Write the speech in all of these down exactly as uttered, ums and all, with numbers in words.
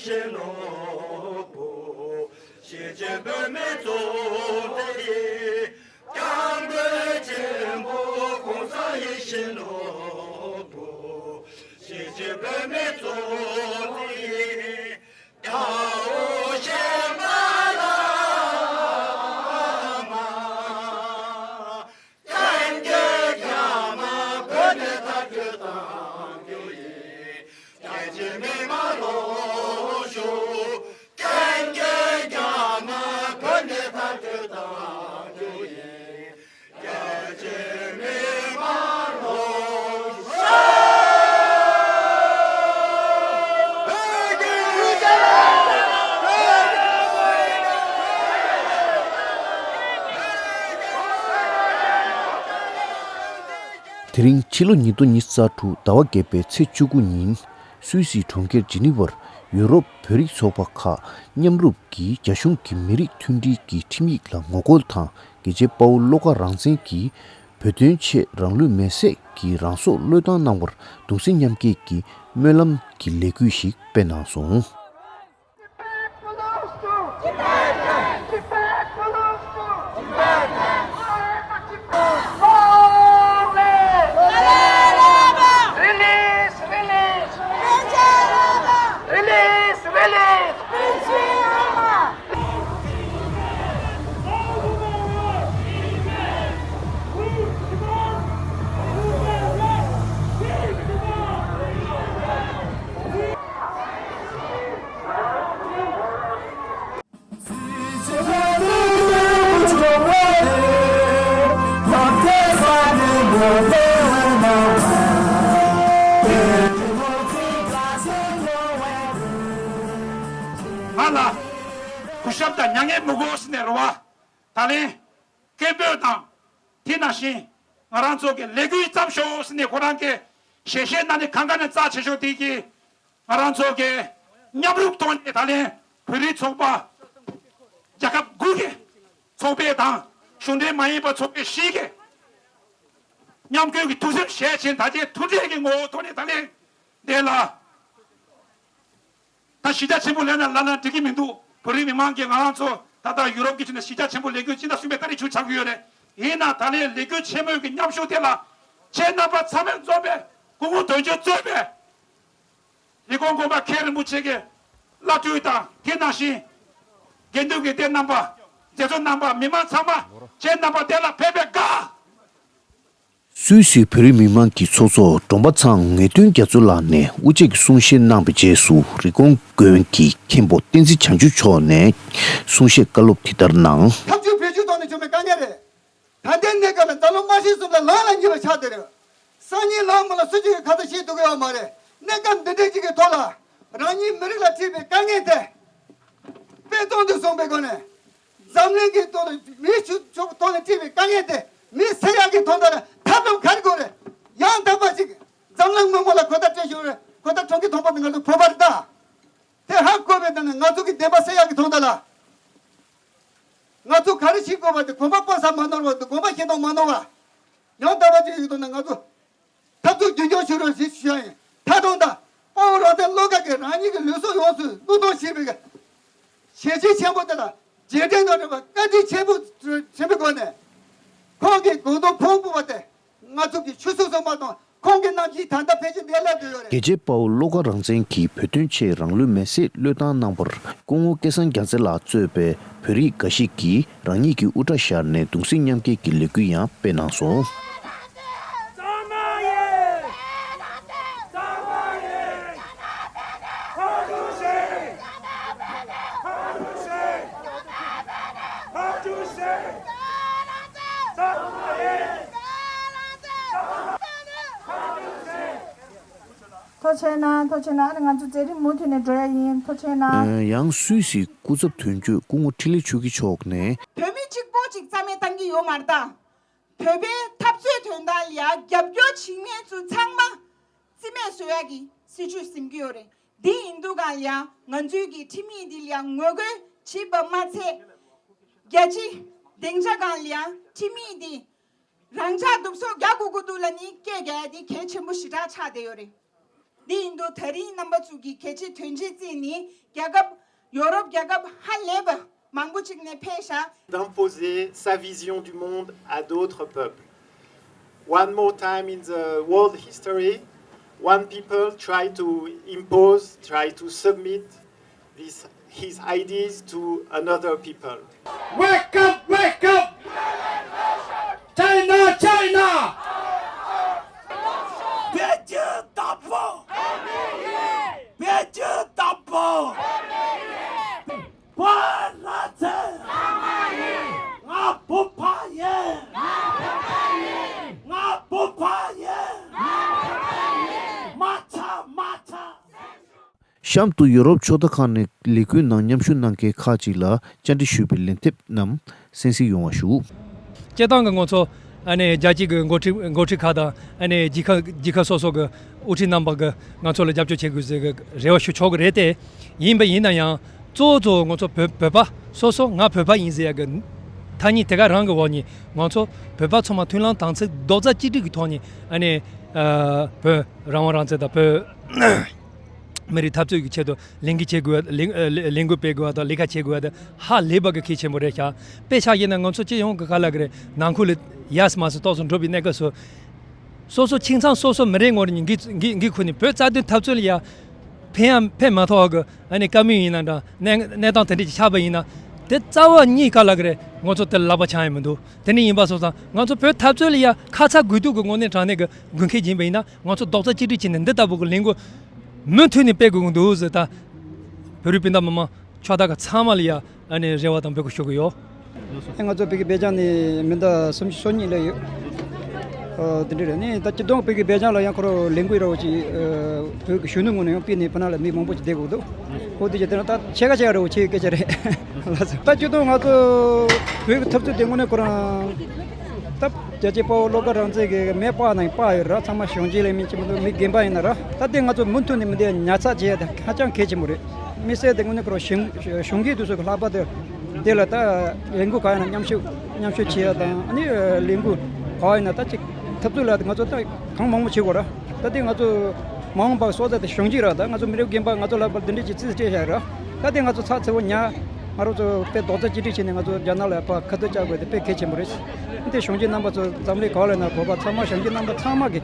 ཡིད་བཞིན་ནོར་བུ། གཞིས་བྱེས་བོད་མིའི་གཙོ་བོ་ཡིན། སྐྱབས་མགོན་ཆེན་པོ་༸གོང་ས་ཡིད་བཞིན་ནོར་བུ། གཞིས་བྱེས་བོད་མིའི་གཙོ་བོ་ཡིན། རྒྱལ་བ་ཤེས་རབ་བླ་མ། ཀུན་གྱི་རྒྱལ་མོ་བོད་ནས་མཐར་སྐྱེལ་གཏང་རྒྱུ་ཡིན། རྒྱལ་སྤྱིའི་མི་མང་ལོངས་ཤོག་ཀུན་གྱི་རྒྱལ་མོ་བོད་ནས་མཐར་སྐྱེལ་གཏང་རྒྱུ་ཡིན། རྒྱལ་སྤྱིའི་མི་མང་ལོངས་ཤོག་དེ་རིང་ཕྱི་ལོ་ཉིས་སྟོང་ཉི་ཤུ་རྩ་དྲུག་ཟླ་བ་བརྒྱད་པའི་ཚེས་བཅུ་དགུ་ཉིན། སུད་སི་གྲོང་ཁྱེར་ཇི་ནི་ཝར་ཡུ་རོབ་བོད་རིགས་ཚོགས་པ་ཁག་མཉམ་རུབ་ཀྱིས་རྒྱ་གཞུང་གི་མི་རིགས་མཐུན་སྒྲིལ་གྱི་ཁྲིམས་ཡིག་ལ་ངོ་རྒོལ་དང་། རྒྱལ་གཅེས་དཔའ་བོ་བློ་དགའ་རང་བཙན་གྱིས་བོད་དོན་ཆེད་རང་ལུས་མེར་སྲེག་གིས་རང་སྲོག་བློས་བཏང་གནང་བར་གདུང་སེམས་མཉམ་སྐྱེད་ཀྱི་སྨོན་ལམ་གྱི་ལས་འགུལ་ཞིག་སྤེལ་གནང་སོང་། Tibet belongs to Tibetans! Tibet belongs to Tibetans! Forever Tibet! Long live! Release, release! Release, release! ང་ལ་གུས་ཞབས་དང་མྱ་ངན་མི་དགོས་ཟེར་ནས་རེད་བ། ད་ལན་སྐད་འབོད་དང་། དེ་ནང་བཞིན་ང་རང་ཚོ་གི་ལས་འགུལ་བརྩམས་ཤོག་ཟེར་ནས་ཁོ་རང་གི་ཞལ་བཞེས་གནང་ནས་གང་ག་ནས་རྩ་ཆེ་ཤོས་དེ་གི་ང་རང་ཚོ་གི་མཉམ་རུབ་ཐོག་ནས་ད་ལན་བོད་རིགས་ཚོགས་པ་རྒྱལ་ཁབ་དགུ་གི་ཚོགས་པ་དང་གཞུང་འབྲེལ་མ་ཡིན་པ་ཚོགས་པ་བཞི་གི་མཉམ་འཁུར་གྱི་ཐུགས་སེམས་བཞེས་ཕྱིན་ད་ཆའི་མཐུན་སྒྲིལ་གྱི་ངོ་བོ་ཐོག་ནས་ད་ལན་འདི་ལ་ད་གཞིས་ཆགས་ཆེན་པོ་ལབ་ན་ལབ་ན་འགྲིག་གི་མི་འདུག་བོད་རིགས་མི་མང་གིས་ང་རང་ཚོ་ད་ལྟ་ཡུ་རོབ་ཀྱི་ཁྲོད་ནས་གཞིས་ཆགས་ཆེན་པོ་ལས་འགུལ་སྤྱི་ཟླ་གསུམ་པའི་ཏ་རིག་བཅུ་ཆགས་ཀྱི་ཡོད་རེད། ཡིན་ན་ད་ལན་ལས་འགུལ་ཆེན་མོའི་གི་མཉམ་ཞུགས་དེ་ལ་ཁྱེད་རྣམ་པ་ཚང་མས་འཛོམས་པའི་སྐུ་ངོ་དོན་གཅོད་གཙོས་པའི་ལས་ཁུངས་གོང་མ་མཁན་རིན་པོ་ཆེ་གི་བླ་སྤྲུལ་དང་དེ་ནང་བཞིན་དགེ་འདུན་གྱི་སྡེ་རྣམ་པ། མཛད་གཙོ་རྣམ་པ། མི་མང་ཚང་མ་ཁྱེད་རྣམ་པ་དེ་ལ་ཕེབས་པའི་དགའ། སུད་སིའི་བོད་རིགས་མི་མང་གི་ཚོགས་གཙོ་སྒྲོམ་པ་ཚང་ངེས་དོན་རྒྱ་མཚོ་ལགས་ནས་དབུ་འབྱེད་ཀྱི་གསུང་བཤད་གནང་བའི་རྗེས་སུ་རི་ཀོན་དགོན་གྱི་མཁན་པོ་བསྟན་འཛིན་བྱང་ཆུབ་མཆོག་ནས་གསུང་བཤད་བཀའ་སློབ་དེ་ལྟར་གནང་། འཐབ་ཇུས་བེད་སྤྱོད་ཐོག་ནས་བྱུང་བའི་དཀའ་ངལ་རེད། ད་ལྟའི་གནས་སྐབས་ལ་འཛམ་གླིང་དམག་ཆེན་གསུམ་ལ་ལངས་ལ་ཉེ་བ་ཆགས་བསྡད་རེད། སང་ཉིན་ལངས་མིན་ལ་སུ་གཅིག་གིས་ཁ་ཚ་ཤེས་ཐུབ་ཀྱི་ཡོད་མ་རེད། གནས་སྐབས་འདི་འདྲའི་གཅིག་གི་ཐོག་ལ་རང་ཉིད་མི་རིགས་ལ་འཁྲིས་པའི་དཀའ་ངལ་དེ་དཔེ་བཙོང་དུ་སོང་པའི་སྒོ་ནས། འཛམ་གླིང་གི་ཐོག་ལ་མིའི་ཆོས་ཕྱོགས་ཐོག་ནས་འཁྲིས་པའི་དཀའ་ངལ་དེ་མི་སེལ་ཡག་གི་དོན་དག་ལ་ཐབས་ལམ་ག་རེ་དགོས་རེད། ཡང་དག་པ་ཅིག་འཛམ་གླིང་མི་མང་ལ་གོ་བརྡ་སྤྲད་ཤོག་རེད། གོ་བརྡ་གྲོང་ཁྱེར་ཐོག་པ་ནས་ང་ཚོ་བོད་པ་རེད་ད། དེ་ཧ་གོ་བའི་ཐོག་ནས་ང་ཚོ་གི་བདེན་པ་གསལ་ཡག་གི་དོན་དག་ལ། ང་ཚོ་ག་རེ་བྱེད་དགོས་པ་དེ་དགོངས་པ་སྤོ་ས་མ་ནོར་བ་དང་དགོངས་པ་བཞེས་སྟངས་མ་ནོར་བ། ཡང་དག་པ་ཅིག་ཡོད་དོན་ན་ང་ཚོ་འཐབ་རྩོད་རྒྱུན་འཁྱོངས་བྱེད་རོགས་ཞེས་ཞུ་ཡ་ཡིན། མཐའ་དོན་དང་དཔའ་བོ་རང་བཙན་བློ་དགའ་གིས་རང་ཉིད་ཀྱི་ལུས་སྲོག་ཡོངས་སུ་བློས་གཏོང་བྱས་པའི་ཞལ་ཆེམས་ཆེན་པོ་དེ་ལ་རྗེས་དྲན་དང་འབྲེལ་བའི་བཀའ་དྲིན་ཆེན་པོ་ཆེན་པོའི་སྒོ་ནས་ཁོང་གི་དགོངས་དོན་ཕུང་པོ་བ་དེ། ང་ཚོ་གི་ཆུ་ཚོད་སོང་མ་གཏོང་། ཁོང་གི་རྣམ་ཤེས་ད་ལྟ་ཕལ་ཆེར་འདིར་སླེབས་བསྡད་ཡོད་རེད། རྒྱལ་གཅེས་དཔའ་བོ་བློ་དགའ་རང་བཙན་གྱིས་བོད་དོན་ཆེད་རང་ལུས་མེར་སྲེག་བློས་བཏང་གནང་བར་སྐུ་ངོ་སྐལ་བཟང་རྒྱལ་མཚན་ལགས་གཙོས་པའི་བོད་རིགས་འགའ་ཞིག་གིས་རང་ཉིད་ཀྱི་དབུ་སྐྲ་བཞར་ནས་གདུང་སེམས་མཉམ་སྐྱེད་ཀྱི་ལས་འགུལ་ཡང་སྤེལ་གནང་སོང་། ཐུགས་རྗེ་གནང་། ཐུགས་རྗེ་གནང་། ཨ་ནི་ང་ཚོ་མཛད་རིམ་མུ་མཐུད་ནས་འགྲོ་ཡ་ཡིན། ཐུགས་རྗེ་གནང་། ཡང་སུད་སིའི་སྐུ་ཚབ་དོན་གཅོད་སྐུ་ངོ་འཕྲིན་ལས་ཆོས་སྐྱིད་མཆོག་ནས། བོད་མི་གཅིག་པོ་གཅིག་རྩ་མེད་བཏང་གི་ཡོད་མ་རེད་ད། བོད་པའི་འཐབ་རྩོད་དོན་དག་ལ་ཡ་རྒྱབ་སྐྱོར་བྱེད་མཁན་ཚོ་ཚང་མ་རྩིས་མེད་བཟོ་ཡ་གི་སྲིད་ཇུས་འཛིན་གྱི་ཡོད་རེད། འདི་ཡིན་དུས་གང་ལ་ཡ་ང་ཚོའི་གི་ཁྲིམས་ཡིག་འདི་ལ་ཡ་ངོ་རྒོལ་བྱེད་པ་མ་ཚད། རྒྱལ་སྤྱིའི་སྡིངས་ཆ་སྒང་ལ་ཡ་ཁྲིམས་ཡིག་འདི་རང་འཇགས་འདུག་སེ་རྒྱག་དགོས་ཀྱི་འདུག་ལབ་ནི་སྐད་རྒྱག་ཡ་འདི་གལ་ཆེན་པོ་ཞེ་དྲག་ཆགས་བསྡད་ཡོད་རེད། འདི་ཡིན་དུས་ད་རིང་རྣམ་པ་ཚོ་གི་གལ་ཆེ་དོན་ཆེ་བརྩིས་ནས་རྒྱལ་ཁབ་ཡོ་རོབ་རྒྱལ་ཁབ་ཧ་ལས་པ་མང་པོ་ཅིག་ནས་ཕེབས་ཤག D'imposer sa vision du monde à d'autres peuples. One more time in the world history, one people try to impose, try to submit this, his ideas to another people. Wake up, wake up! China, China! Beijing double! Beijing double! 我儿子，我不怕人，我不怕人，马超，马超。 གཤམ་དུ་ཡོ་རོབ་ཕྱོགས་བསྡུ་ཁང་ནས་ལས་འགུལ་ནང་མཉམ་ཞུགས་གནང་མཁན་ཁག་ཅིག་ལ་བཅར་འདྲི་ཞུས་པའི་ལན་འདེབས་རྣམས་གསན་གཟིགས་ཡོང་བ་ཞུ། སྤྱིར་བཏང་གི་ང་ཚོ་ཨ་ནི་རྒྱལ་སྤྱི་གི་འགོ་ཁྲིད་འགོ་ཁྲིད་ཁག་དང་ཨ་ནི་རྒྱལ་ཁབ་རྒྱལ་ཁབ་སོ་སོ་གི་དབུ་ཁྲིད་རྣམ་པ་གི་ང་ཚོ་ལ་རྒྱབ་སྐྱོར་བྱེད་དགོས་ཟེར་གི་རེ་བ་ཞུ་ཆོག་གི་རེད་དེ། ཡིན་པ་ཡིན་ན་ཡང་གཙོ་བོ་གཙོ་བོ་ང་ཚོ་བོད་བོད་པ་སོ་སོ་ང་བོད་པ་ཡིན་ཟེར་ཡ་གི་ཐ་སྙད་དེ་ག་རང་གི་འོག་ནས་ང་ཚོ་བོད་པ་ཚང་མ་མཐུན་ལམ་དམ་ཚིག་རྡོག་རྩ་གཅིག་སྒྲིལ་གི་ཐོག་ནས་ཨ་ནི་ཨ་བོད་རང་དབང་རང་བཙན་དང་བོད་མི་རིགས་འཐབ་རྩོད་ཀྱི་ཆེད་དུ་ལས་འགུལ་བྱེད་དགོས་པ་ལས་ཨ་ལས་ལས་འགུལ་སྤེལ་དགོས་པ་དང་ལས་ཀ་བྱེད་དགོས་པ་དེ་ཧ་ལས་པ་གི་གལ་ཆེན་པོ་རེད་ཤག་དཔེ་ཆ་བཞག་ན་ང་ཚོ་སྤྱི་ཡོངས་ཀྱི་ག་ལ་གི་རེད། ནང་ཁུལ་ལ་ཡས་མས་སུ་ཏོག་ཙམ་འགྲོ་བའི་གནས་སྐབས་སུ་སོ་སོ་ཁྱིམ་ཚང་སོ་སོ་མི་རེ་ངོ་རེ་ངི་ངི་ངི་ཁུ་ནི་བོད་རྩ་དོན་འཐབ་རྩོད་ལ་ཡ་ཕན་ཡང་ཕན་མ་ཐོགས་གི་ཨ་ནི་བཀའ་མོལ་ཡིན་ན་འདྲ་གནས་གནས་སྟངས་དེ་འདྲ་ཅིག་ཆགས་པ་ཡིན་ན་དེ་རྩ་བ་ཉིད་ག་ལ་གི་རེད། ང་ཚོ་དེ་ལ་ལག་པ་འཆང་ཡ་མི་འདུག་དེ་ནི་ཡིན་པ་སོང་ཙང་ང་ཚོ་བོད་འཐབ་རྩོད་ལ་ཡ་ཁ་ཚ་དགོས་གཏུག་གི་དངོས་གནས་དྲང་གནས་ཀྱི་དགོས་མཁན་ཡིན་པ་ཡིན་ན་ང་ཚོ་རྡོག་རྩ་གཅིག་སྒྲིལ་བྱས་ནས་འདི་ལྟ་བུ་གི་ལས་འགུལ་མུ་མཐུད་ནས་སྤེལ་དགོས་ཀྱི་འདུག་ཟེར། ད་བོད་རིགས་སྤུན་ཟླ་མི་མང་ཕྱོགས་མཐའ་ཁག་ཚང་མ་ལ་ཡ་ཨ་ནི་རེ་བ་དང་འབོད་སྐུལ་ཞུ་གི་ཡོད། ང་ཚོ་བོད་ཀྱི་སྦེལ་ཇམ་ནས་མི་ཟླ་སུམ་ཅུ་སོ་གཉིས་སླེབས་ཡོད། ཨ་དེ་འདྲ་རེད། ནི་ད་སྤྱིར་བཏང་བོད་ཀྱི་སྦེལ་ཇམ་ལ་ཡང་ཁོ་རང་ལས་འགུལ་ར་བ་ཅིག་ཨ་བོད་ཀྱི་གཞོན་ནུ་ངོས་ནས་ཡང་སྤེལ་ནས་ཕ་ན་ལ་མི་མང་པོ་ཅིག་བསྡད་དགོས་འདུག་ཨོ་དེ་ཅི་དེ་ན་ད་ཕྱེད་ཀ་ཕྱེད་ཀ་ར་བ་ཆེ་སྐད་ཆ་རེད། ལགས་སོ། ད་སྤྱིར་བཏང་ང་ཚོ་བོད་ཀྱི་འཐབ་རྩོད་དེ་དངོས་གནས་ཁོ་རང་ད་རྒྱལ་གཅེས་དཔའ་བོ་བློ་དགའ་རང་བཙན་གྱི་མེ་སྤར་ནང་སྤར་ཡོད་ར། ཚང་མ་གཞོན་སྐྱེས་ལས་མི་ཆེན་པོ་མི་རྒན་པ་ཡིན་ན་ར། ད་ལྟའི་ང་ཚོ་མུ་མཐུད་ནས་མི་འདི་ཉར་ཚགས་བྱེད་ཡ་དེ་ཧ་ཅང་གལ་ཆེན་པོ་རེད། མི་སེར་དེ་དངོས་གནས་ཁོ་རང་གཞོན་གཞོན་སྐྱེས་དེ་ཚོ་གི་ལྷག་པར་དུ་དེ་ལ་ད་ལས་འགུལ་ག་ཡིན་ན་མཉམ་ཞུགས་མཉམ་ཞུགས་བྱེད་ཡ་དང་ཨ་ནི་ལས་འགུལ་ག་ཡིན་ན་ད་ཅིག་འཐབ་རྩོད་ལ་ང་ཚོ་ད་གང་མང་མང་བྱེད་དགོས་ར། ད་ལྟའི་ང་ཚོ་མ་འོངས་པ་སོགས་ཚ་དེ་གཞོན་སྐྱེས་ར། ད་ང་ཚོ་མི་རབས་རྒན་པ་ང་ཚོ་ལྷག་པར་འདི་འདྲས་ཀྱི་རྩིས་སྤྲད་བཞག་ར། ད་ལྟའི་ང་ཚོ་ཚགས་ཚུད་པོ་ཉར། ང་རང་ཚོ་དཔེ་རྡོག་རྩ་གཅིག་སྒྲིལ་བྱས་ནས་ང་ཚོ་རྒྱ་ནག་ལ་ཕར་ཁ་གཏད་བཅག་དགོས་དེ་དཔེ་གལ་ཆེན་པོ་རེད། འདི་གཞོན་སྐྱེས་རྣམ་པ་ཚོ་འཛམ་གླིང་ག་བ་ལ་ཡིན་ན་བོད་པ་ཚང་མ་གཞོན་སྐྱེས་རྣམ་པ་ཚང་མ་གིས་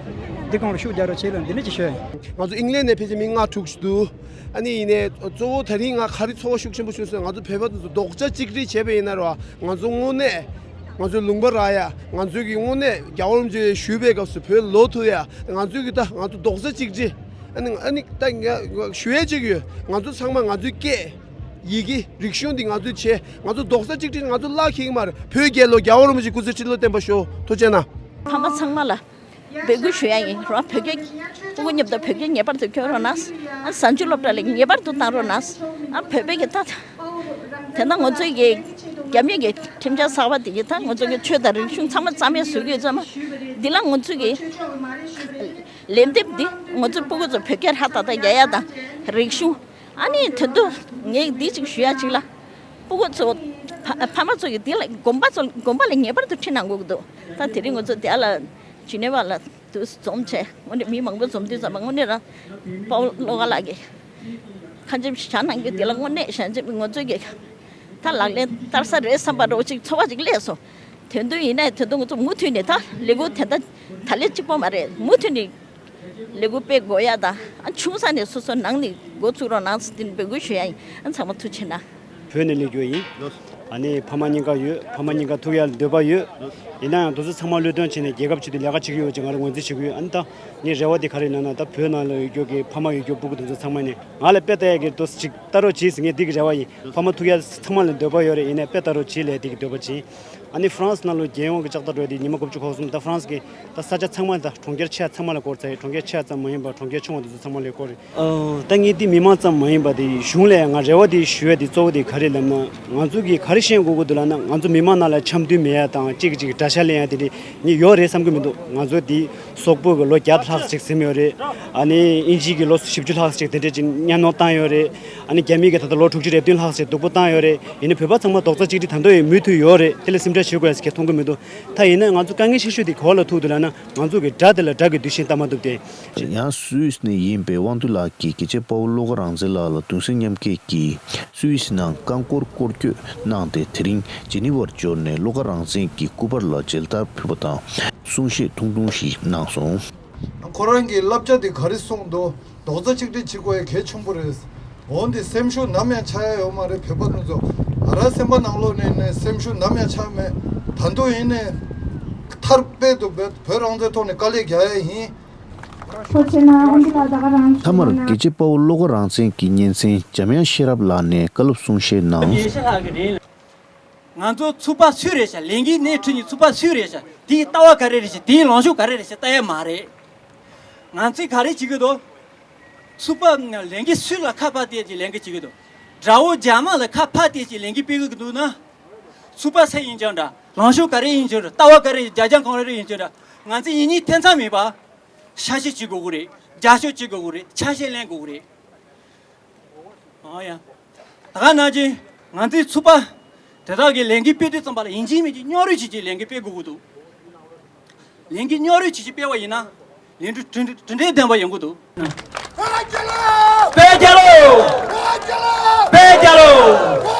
འདི་སྒང་ལ་ཤུགས་རྒྱག་རོགས་བྱེད་ལ་འདི་འདྲ་ཅིག་ཞུ་ཡ་ཡིན། ང་ཚོ་ཨིང་ལན་ནས་ཕལ་ཆེར་མི་ལྔ་དྲུག་ཅིག་འདུག་ཨ་ནི་ཡིན་ནའི་གཙོ་བོ་ད་རིང་ང་ག་རེ་ཚོར་བ་ཤུགས་ཆེན་པོ་བྱུང་ཟེར་ན། ང་ཚོ་བོད་པ་དེ་ཚོ་རྡོག་རྩ་གཅིག་སྒྲིལ་བྱས་པ་ཡིན་ན་ར། ང་ཚོ་དངོས་གནས་ང་ཚོའི་ལུང་པ་རག་ཡ། ང་ཚོའི་གི་དངོས་གནས་རྒྱལ་བ་རིན་པོ་ཆེ་བཞུགས་པའི་སྐབས་སུ་བོད་ལོག་ཐུབ་ཡ། ང་ཚོའི་གི་ད་ང་ཚོ་རྡོག་རྩ་གཅིག་སྒྲིལ། ཨ་ནི་ཨ་ནི་ད་ང་ཞུ་ཡ་གཅིག་ཡོད། ང་ཚོ་ཚང་མ་ང་ཚོའི་སྐད། ཡི་གེ། རིག་གཞུང་འདི་ང་ཚོས་བྱས། ང་ཚོ་རྡོག་རྩ་གཅིག་སྒྲིལ་ང་ཚོ་བརླག་ཁེག་མ་རེད། བོད་རྒྱལ་ལོ། རྒྱལ་བ་རིན་པོ་ཆེ་སྐུ་ཚེ་ཁྲི་ལོ་བརྟན་པར་ཤོག་ཐུགས་རྗེ་གནང་། ཕ་མ་ཚང་མ་ལ་འབོད་སྐུལ་ཞུ་ཡ་ཡིན་རོགས། བོད་སྐད་སྤུ་གུ་མཉམ་དུ་བོད་སྐད་ངེས་པར་དུ་སྐྱོན་རོགས་གནང་། ཨ་གཟའ་མཇུག་སློབ་གྲྭ་ལ་ངེས་པར་དུ་བཏང་རོགས་གནང་། ཨ་བོད་པའི་གི་ད་དེ་ན་ང་ཚོའི་གི་རྒྱ་མི་གི་ཁྲིམས་འཆར་གསར་པ་དེ་གི་ད་ང་ཚོ་གི་ཆོས་དང་རིག་གཞུང་ཚང་མ་རྩ་མེད་བཟོ་གི་ཡོད་ཙང་མ། འདི་ལ་ང་ཚོ་གི་ལན་འདེབས་འདི་ང་ཚོ་སྤུ་གུ་ཚོ་བོད་སྐད་ཧྲ་ཏག་ཏག་རྒྱག་ཡ་དང་། རིག་གཞུང་། ཨ་ནི་དོན་དུ་ངས་འདི་ཅིག་ཞུ་ཡ་ཅིག་ལ། སྤུ་གུ་ཚོ་ཕ་ཕ་མ་ཚོ་ཡི་འདི་ལ་དགོན་པ་ཚོ་དགོན་པ་ལ་ངེས་པར་དུ་ཁྲིད་གནང་དགོས་ཀྱི་འདུག་ད་དེ་རིང་ང་ཚོ་དེ་ལ་ཇི་ནེ་ཝ་ལ་དུ་འཛོམས་བྱས། དངོས་གནས་མི་མང་པོ་འཛོམས་དུས་ཙམ་པ་དངོས་གནས་རང་དཔའ་བོ་བློ་དགའ་ལགས་ཀྱིས་ཁ་འཇམ་བཞག་གནང་རྒྱུ་དེ་ལ་དངོས་གནས་ཞལ་འཇེབས་ང་ཚོ་གི་ད་ལག་ལེན་བསྟར་ས་རེད་བསམ་པ་འདྲ་བོ་ཅིག་ཚོར་བ་ཅིག་སླེབས་སོང་། དོན་དུ་ཡིན་ནའི་དོན་དུ་ང་ཚོ་མུ་མཐུད་ནས་ད་ལས་འགུལ་དེ་ད་ད་ལན་གཅིག་པོ་མ་རེད། མུ་མཐུད་ནས་ལས་འགུལ་སྤེལ་དགོས་ཡ་དང་། ཨ་ཆུང་ས་ནས་སོ་སོ་ནང་ནས་འགོ་ཚུགས་རོགས་གནང་ཟེར་དེ་འབོད་སྐུལ་ཞུ་ཡ་ཡིན། ཨ་ཚང་མ་ཐུགས་རྗེ་གནང་། བོད་ནས་སླེབས་རྒྱུ་ཡིན། ཨ་ནི་ཕ་མ་གཉིས་ཀ་ཡོད། ཕ་མ་གཉིས་ཀ་ཐུག་ཡ་ལ་འདོད་པ་ཡོད། ཡིན་ན་ཡང་དེ་ཚོ་ཚང་མ་བློས་གཏོང་བྱས་ནས་རྒྱལ་ཁབ་ཆེད་དུ་ལས་ཀ་བྱེད་ཀྱི་ཡོད་ཅེས་ང་རང་ངོས་འཛིན་བྱེད་ཀྱི་ཡོད། ཨ་ནི་ད་ངའི་རེ་བ་དེ་ག་རེ་ཡིན་ན་ན། ད་བོད་ནང་ལ་ཡོད་རྒྱུ་གི་ཕ་མ་ཡོད་རྒྱུ་སྤུ་གུ་དེ་ཚོ་ཚང་མ་ནས་ང་ལ་དཔེ་ལྟ་ཡ་གི་དོ་ཅིག་ལྟ་རོགས་གྱིས་ཟེར་ངས་འདི་གི་རེ་བ་ཡིན། ཕ་མ་ཐུག་ཡ་ཚང་མ་ལ་འདོད་པ་ཡོད་རེད། ཡིན་ནའི་དཔེ་ལྟ་རོགས་གྱིས་ལས་དེ་གི་འདོད་པ་ཅིག་ཨ་ནི་ཧྥ་རན་སི་ནང་ལོ་རྒྱལ་ཡོངས་ཀྱི་ལྕགས་རྟ་འགྲོ་ཡ་དེ་ཉི་མ་དགུ་བཅུ་གོ་གསུམ། ད་ཧྥ་རན་སི་གི་ད་ས་ཆ་ཚང་མ་ད་གྲོང་ཁྱེར་ཆེ་ཚང་མ་ལ་བསྐོར་ཚར་ཡོད། གྲོང་ཁྱེར་ཆེ་ཙམ་མ་ཡིན་པ་གྲོང་ཁྱེར་ཆུང་བ་དེ་ཚོ་ཚང་མ་ལ་བསྐོར་རེད། ཨོ། ད་ངས་འདི་མི་མང་ཙམ་མ་ཡིན་པ་དེ་གཞུང་ལ་ང་རེ་བ་དེ་ཞུ་ཡ་དེ་གཙོ་བོ་དེ་ག་རེ་ལབ་ན། ང་ཚོ་གིས་ག་རེ་ཤེས་དགོས་ཀྱི་འདུག་ལབ་ན། ང་ཚོ་མི་མང་ནང་ལ་འཆམ་མཐུན་མེད་ཡ་དང་གཅིག་གིས་གཅིག་དགྲ་ཤ་ལེན་ཡ་དེ་འདྲས་ངས་ཡོད་རེད་བསམ་གྱི་མི་འདུག་ང་ཚོ་འདི་སོག་པོ་གི་ལོ་བརྒྱ་ལྷག་ཅིག་ཟིན་ཡོད་རེད། ཨ་ནི་དབྱིན་ཇི་གི་ལོ་བཞི་བཅུ་ལྷག་ཅིག་དེ་འདྲས་ཅིག་གཉའ་གནོན་བཏང་ཡོད་རེད། ཨ་ནི་རྒྱ་མི་གི་ད་ལྟ་ལོ་དྲུག་ཅུ་རེ་བདུན་ལྷག་ཅིག་སྡུག་པོ་བཏང་ཡོད་རེད། ཡིན་ནའི་བོད་པ་ཚང་མ་རྡོག་རྩ་གཅིག་སྒྲིལ་ད་དུང་ཡང་མུ་མཐུད་ཡོད་རེད། དེ་ལ་སེམས་ཁྲལ། ཞུ་དགོས་ཟེར་གྱི་མཐོང་གི་མི་འདུག་ད་ཡིན་ན་ང་ཚོ་དཀའ་ངལ་ཆེ་ཤོས་དེ་ག་བ་ལ་ཐུག་འདུག་ལབ་ན། ང་ཚོ་གི་དགྲ་དེ་ལ་དགྲ་གི་འདུ་ཤེས་བལྟ་མ་ཐུབ་སྟེ། ཡང་སུད་སི་ནས་ཡིན་པའི་དབང་འདུས་ལགས་ཀྱིས་དགེ་བྱེད་དཔའ་བོ་བློ་དགའ་རང་བཙན་ལགས་ལ་གདུང་སེམས་མཉམ་སྐྱེད་ཀྱིས་སུད་སི་ནང་རྐང་འཁོར་སྐོར་སྐྱོད་གནང་སྟེ། དེ་རིང་ཇི་ནི་ཝར་འབྱོར་ནས་བློ་དགའ་རང་བཙན་གྱི་སྐུ་པར་ལ་མཇལ་དར་ཕུལ་བ་དང་གསུང་བཤད་ཐུང་ཐུང་ཞིག་གནང་སོང་། ཁོ་རང་གི་བསླབ་བྱ་དེ་ག་རེ་གསུངས་འདུག་རྡོག་རྩ་གཅིག་སྒྲིལ་བྱེད་དགོས་ཡ་གལ་ཆེན་པོ་རེད། འོན་ཏེ་སེམས་ཤུགས་ནམ་ཡང་ཆག་ཡ་ཡོད་མ་རེད། བོད་པ་ང་ཚོ་ང་རང་སེམས་པ་ནང་ལོགས་ནས་ནས་སེམས་ཤུགས་ནམ་ཡང་ཆག་མེད། ད་དུང་ཡིན་ནས་མཐར་དཔེ་དུ་བོད་བོད་རང་བཙན་ཐོག་ནས་དཀའ་ལས་རྒྱག་ཡ་ཡིན། མཐའ་མར་དགེ་བྱེད་དཔའ་བོ་བློ་དགའ་རང་བཙན་གྱི་སྙན་ཚན་འཇམ་དབྱངས་ཤེས་རབ་ལགས་ནས་བཀའ་སློབ་གསུང་བཤད་གནང་། ང་ཚོ་ཚོགས་པ་སུ་རེད་ཤག་ལས་འགུལ་སྣེ་ཁྲིད་མཁན་ཚོགས་པ་སུ་རེད་ཤག་དེའི་ལྟ་བ་ག་རེ་རེད་ཤག་དེའི་ལངས་ཕྱོགས་ག་རེ་རེད་ཤག་ལྟ་ཡ་མ་རེད། ང་ཚོས་ག་རེ་བྱེད་ཀྱི་འདུག་ཚོགས་པ་ལས་འགུལ་སུ་ལ་ཁ་ཕར་བལྟས་ཀྱི་ལས་འགུལ་བྱེད་ཀྱི་འདུག་དགྲ་བོ་རྒྱ་དམར་ལ་ཁ་ཕར་བལྟས་ཀྱི་ལས་འགུལ་སྤེལ་གྱི་འདུག་ན། ཚོགས་པ་སུ་ཡིན་ཀྱང་འདྲ། ལངས་ཕྱོགས་ག་རེ་ཡིན་ཀྱང་འདྲ། ལྟ་བ་ག་རེ་རྒྱ་ལྕགས་གང་རེ་ཡིན་ཀྱང་འདྲ། ང་ཚོས་ཡིན་གཉིས་ཐེ་ཚོམ་མེད་པ། ཤ་ཞེན་བྱེད་དགོས་ཀྱི་རེད། རྒྱབ་སྐྱོར་བྱེད་དགོས་ཀྱི་རེད། ཆ་ཤས་ལེན་དགོས་ཀྱི་རེད། ཨང་ཡ། ད་ག་ནང་བཞིན་ང་ཚོའི་ཚོགས་པ་དེ་དག་གི་ལས་འགུལ་སྤེལ་དུས་ཙམ་པ་ལ་ཡིན་གཅིག་མིན་གཅིག་རྙོག་རེ་བྱེད་ཀྱི་ལས་འགུལ་སྤེལ་དགོས་ཀྱི་འདུག་ལས་འགུལ་རྙོག་རེ་བྱེད་ཀྱི་སྤེལ་བ་ཡིན་ན། ལས་འགུལ་གྲུབ་གྲུབ་འབྲས་ལྡན་པ་ཡོང་གི་འདུག་དཔལ་རྒྱལ་ལོ། དཔལ་རྒྱལ་ལོ། དཔལ་རྒྱལ་ལོ།